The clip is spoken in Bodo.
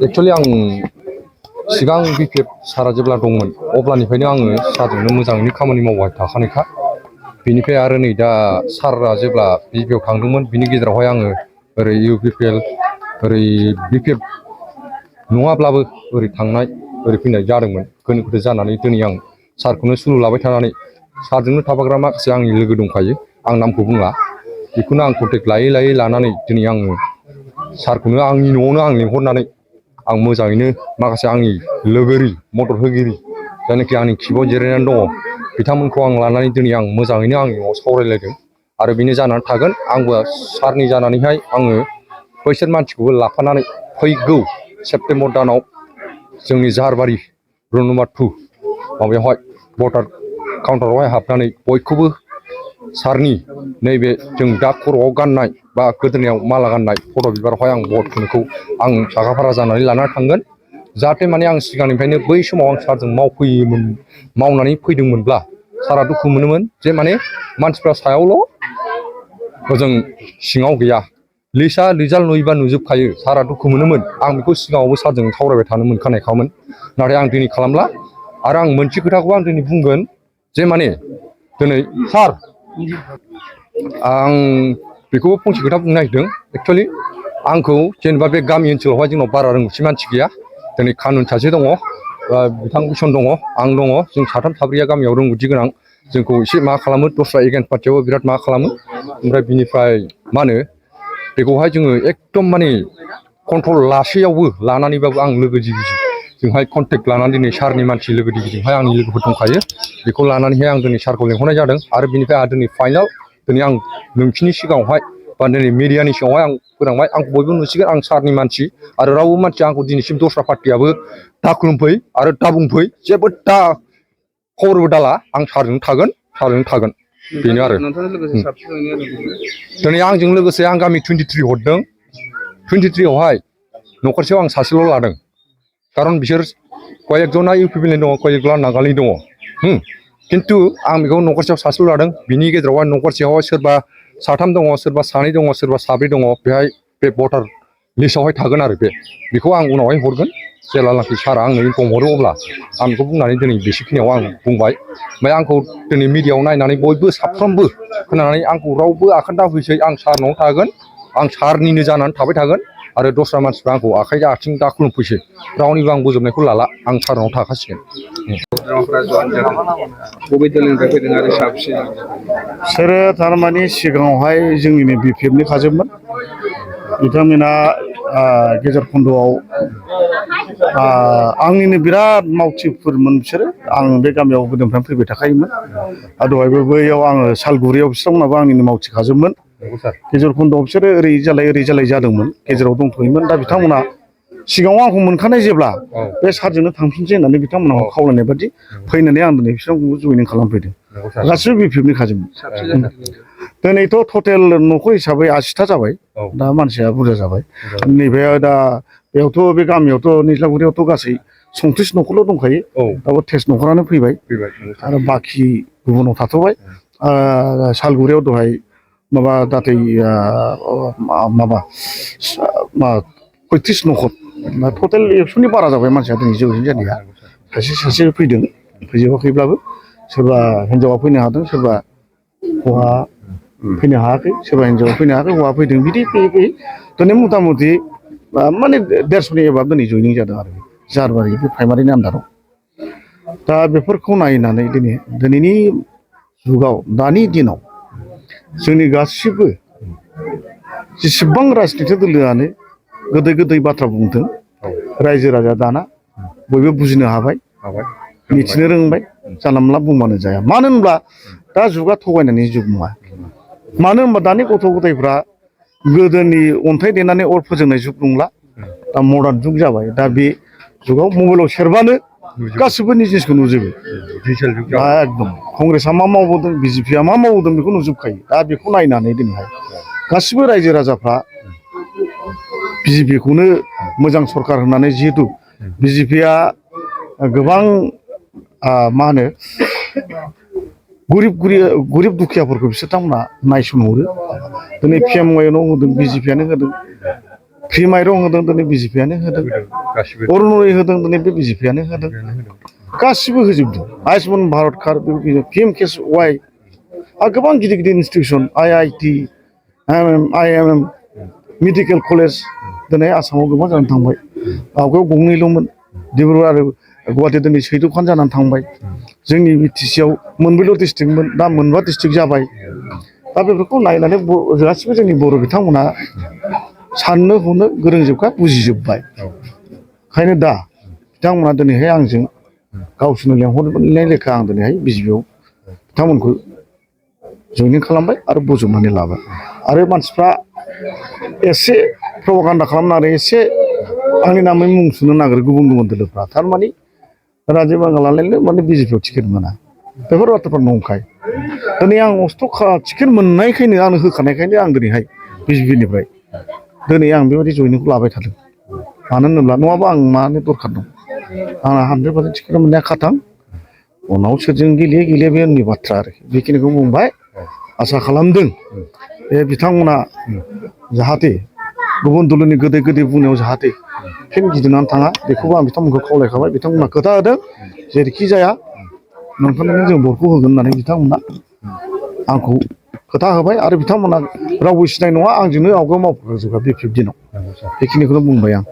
एक्चुअली आं सिगां BPF सारा जेब्ला दंमोन अब्लानिफ्रायनो आङो सारजोंनो मोजाङैनो खामानि मावबाय थाखानायखा बेनिफ्राय आरो नै दा सारआ जेब्ला BPF थांदोंमोन बिनि गेजेरावहाय आङो ओरै UPPL ओरै BPF नङाब्लाबो ओरै थांनाय ओरै फैनाय जादोंमोन गोनो गोथो जानानै दिनै आं सारखौनो सुलु लाबाय थानानै सारजोंनो थाफाग्रा माखासे आंनि लोगो दंखायो आं नामखौ बुंला बेखौनो आं कन्टेक्ट लायै लानानै दिनै आङो सारखौनो आंनि न'आवनो आं लिंहरनानै आं मोजाङैनो माखासे आंनि लोगोरि मदद होगिरि जायनाखि आंनि खिबाव जिरायनानै दङ बिथांमोनखौ आं लानानै दिनै आं मोजाङैनो आंनि न'आव सावरायलायदों आरो बेनो जानानै थागोन आंबो सारनि जानानैहाय आङो बैसोर मानसिखौबो लाफानानै फैगौ सेप्तेम्बर दानाव जोंनि जाहारबारि रड नम्बर 2 माबायावहाय भटार काउन्टारावहाय हाबनानै बयखौबो सारनि नैबे जों दा खर'आव गाननाय बा गोदोनायाव माला गाननाय फट' बिबारावहाय आं भट होनायखौ आं साखाफारा जानानै लानानै थांगोन जाहाथे माने आं सिगांनिफ्रायनो बै समाव आं सारजों मावनानै फैदोंमोनब्ला सारा दुखु मोनोमोन जे माने मानसिफ्रा सायावल' ओजों सिङाव गैया लिस्टआ रिजाल्ट नुयोबा नुजोबखायो सारा दुखु मोनोमोन आं बेखौ सिगाङावबो सारजों सावरायबाय थानो मोनखानायखामोन नाथाय आं दिनै खालामला आरो आं मोनसे खोथाखौ आं दिनै बुंगोन जे माने दिनै सार आं बेखौबो फंसे खोथा बुंनो नागिरदों एक्चुअलि आंखौ जेनेबा बे गामि ओनसोलावहाय जोंनाव बारा रोंगौथि मानसि गैया दिनै कानुन सासे दङ बिथां भुषन दङ आं दङ जों साथाम साब्रैया गामियाव रोंगौथि गोनां जोंखौ एसे मा खालामो दस्रा एगेन्स्ट पार्टियावबो बिराद मा खालामो ओमफ्राय बिनिफ्राय मा होनो बेखौहाय जोङो एकदम माने कन्ट्रल लासेयावबो लानानैबाबो आं लोगो दिगिजोंहाय कन्टेक्ट लानानै दिनै सारनि मानसि लोगो दिगिजोंहाय आंनि लोगोफोर दंखायो बेखौ लानानैहाय आं दिनै सारखौ लेंहरनाय जादों आरो बिनिफ्राय आं दिनै फाइनाल दिनै आं नोंसिनि सिगाङावहाय बा दिनै मिडियानि सिगाङावहाय आं फोरोंबाय आंखौ बयबो नुसिगोन आं सारनि मानसि आरो रावबो मानसिया आंखौ दिनैसिम दस्रा पार्टियाबो दा खुलुमफै आरो दा बुंफै जेबो दा खबरबो दाला आं सारजों थागोन बेनो आरो दिनै आंजों लोगोसे आं गामि 23 हरदों 23आवहाय न'खरसेयाव आं सासेल' लादों खारन बिसोर कयेकजना UPPनि दङ कयेकजना नागालेण्डनि दङ खिन्थु आं बेखौ न'खरसेयाव सासेल' लादों बिनि गेजेरावहाय न'खरसेयावहाय सोरबा साथाम दङ सोरबा सानै दङ सोरबा साब्रै दङ बेहाय बे भटार लिस्टआवहाय थागोन आरो बेखौ आं उनावहाय हरगोन जेब्लानाखि सारा आंनो इनफर्म हरो अब्ला आं बेखौ बुंनानै दिनै बेसेखिनियाव आं बुंबाय ओमफ्राय आंखौ दिनै मिडियाआव नायनानै बयबो साफ्रोमबो खोनानानै आंखौ रावबो आखाइ दाहोफैसै आं सारनाव थागोन आं सारनिनो जानानै थाबाय थागोन आरो दस्रा मानसिफ्रा आंखौ आखाइ आथिं दा खुलुमफैसै रावनिबो आं बोजबनायखौ लाला आं सारनाव थाखासिगोन बिसोरो थारमाने सिगाङावहाय जोंनिनो BPFनि खाजोबमोन बिथांमोना गेजेर खन्द'आव आंनिनो बिराद मावथिफोरमोन बिसोरो आं बे गामियाव गोदोनिफ्रायनो फैबाय थाखायोमोन आरो दहायबो बैयाव आङो सालगुरियाव बिथांमोनाबो आंनिनो मावथि खाजोबमोन गेजेर खन्द'आव बिसोरो ओरै जालाय जादोंमोन गेजेराव दंथ'योमोन दा बिथांमोना सिगाङाव आंखौ मोनखानाय जेब्ला बे सारजोंनो थांफिनसै होननानै बिथांमोनखौ खावलायनाय बादि फैनानै आं दिनै बिसोरखौ जयनिं खालामफैदों गासिबो BPFनि खाजोबमोन दिनैथ' टटेल न'खर हिसाबै 80था जाबाय दा मानसिया बुरजा जाबाय नैबे दा बेयावथ' बे गामियावथ' निज्लागुरियावथ' गासै 34 न'खरल' दंखायो दाबो तेज न'खरानो फैबाय आरो बाखि गुबुनाव थाथ'बाय सालगुरियाव दहाय माबा दाथै माबा 35 न'खर टटेल 100नि बारा जाबाय मानसिया दिनै जौयैनो जानाया सासे फैदों फैजोबाखैब्लाबो सोरबा हिनजावा फैनो हादों सोरबा हौवा फैनो हायाखै सोरबा हिनजावा फैनो हायाखै हौवा फैदों बिदि फैयै दिनै मथा मथि माने 150नि एबाब दिनै जयनिं जादों आरो जाहारबारि बे प्राइमारिनि आन्दाराव दा बेफोरखौ नायनानै दिनैनि जुगाव दानि दिनाव जोंनि गासिबो जेसेबां राजनिथि दोलोआनो गोदै बाथ्रा बुंदों रायजो राजा दाना बयबो बुजिनो हाबाय मिथिनो रोंबाय जानला मोनला बुंबानो जाया मानो होनब्ला दा जुगा थगायनायनि जुग नङा मानो होनबा दानि गथ' गथायफ्रा गोदोनि अन्थाइ देनानै अर फोजोंनाय जुग नंला दा मडार्न जुग जाबाय दा बे जुगाव मबाइलाव सेरबानो गासिबो जिनिसखौ नुजोबो दा एकदम कंग्रेसआ मा मावबोदों BJPआ मा मावदों बेखौ नुजोबखायो दा बेखौ नायनानै दिनैहाय गासिबो रायजो राजाफ्रा BJPखौनो मोजां सरकार होननानै जिहेतु BJPआ गोबां मा होनो गरिब दुखियाफोरखौ बिसोर बिथांमोना नायसनहरो दिनै PMYNआव होदों BJPआनो होदों फ्रि माइरं होदों दिनै बिजेपियानो होदों गासिबो अरुणदय होदों दिनै बे बिजेपियानो होदों गासिबो होजोबदों आयुष्मान भारत कार्ड PMKSY आरो गोबां गिदिर गिदिर institution IIT IMM medical college दिनै आसामाव गोबां जानानै थांबाय आवगायाव गंनैल'मोन डिब्रुगड़ आरो गुवाहाटि दिनै 14खान जानानै थांबाय जोंनि BTCआव मोनब्रैल' डिस्ट्रिक्टमोन दा मोनबा डिस्ट्रिक्ट जाबाय दा बेफोरखौ नायनानै गासिबो जोंनि बर' बिथांमोना साननो हनो गोरोंजोबखा बुजिजोब्बाय ओंखायनो दा बिथांमोना दिनैहाय आंजों गावसोरनो लेंहरनाय लेखा आं दिनैहाय बिजेपिआव बिथांमोनखौ जयनिं खालामबाय आरो बजबनानै लाबाय आरो मानसिफ्रा एसे प्रपागान्डा खालामनानै एसे आंनि नामै मुं सुनो नागिरो गुबुन गुबुन दोलोफ्रा थारमाने राजिब बांगालालायनो माने बिजेपिआव टिकेट मोना बेफोर बाथ्राफ्रा नंखाय दिनै आं अस्थ' टिकेट मोननायखायनो आंनो होखानायखायनो आं दिनैहाय बिजेपिनिफ्राय दिनै आं बेबायदि जयनिंखौ लाबाय थादों मानो होनोब्ला नङाबा आं मानो दरखार दं आंहा 100% टिकेट मोननाया खाथां उनाव सोरजों गेलेयो गेलेया बे उननि बाथ्रा आरोखि बेखिनिखौ बुंबाय आसा खालामदों बे बिथांमोना जाहाथे गुबुन दलनि गोदै गोदै बुंनायाव जाहाथे फिन गिदिंनानै थाङा बेखौबो आं बिथांमोनखौ खावलायखाबाय बिथांमोना खोथा होदों जेरैखि जाया नोंथांनो जों भटखौ होगोन होननानै बिथांमोना आंखौ खोथा होबाय आरो बिथांमोना रावबो सिनाय नङा आंजोंनो आवगायाव मावफाजोबबाय बे 15 दिनाव बेखिनिखौनो बुंबाय आं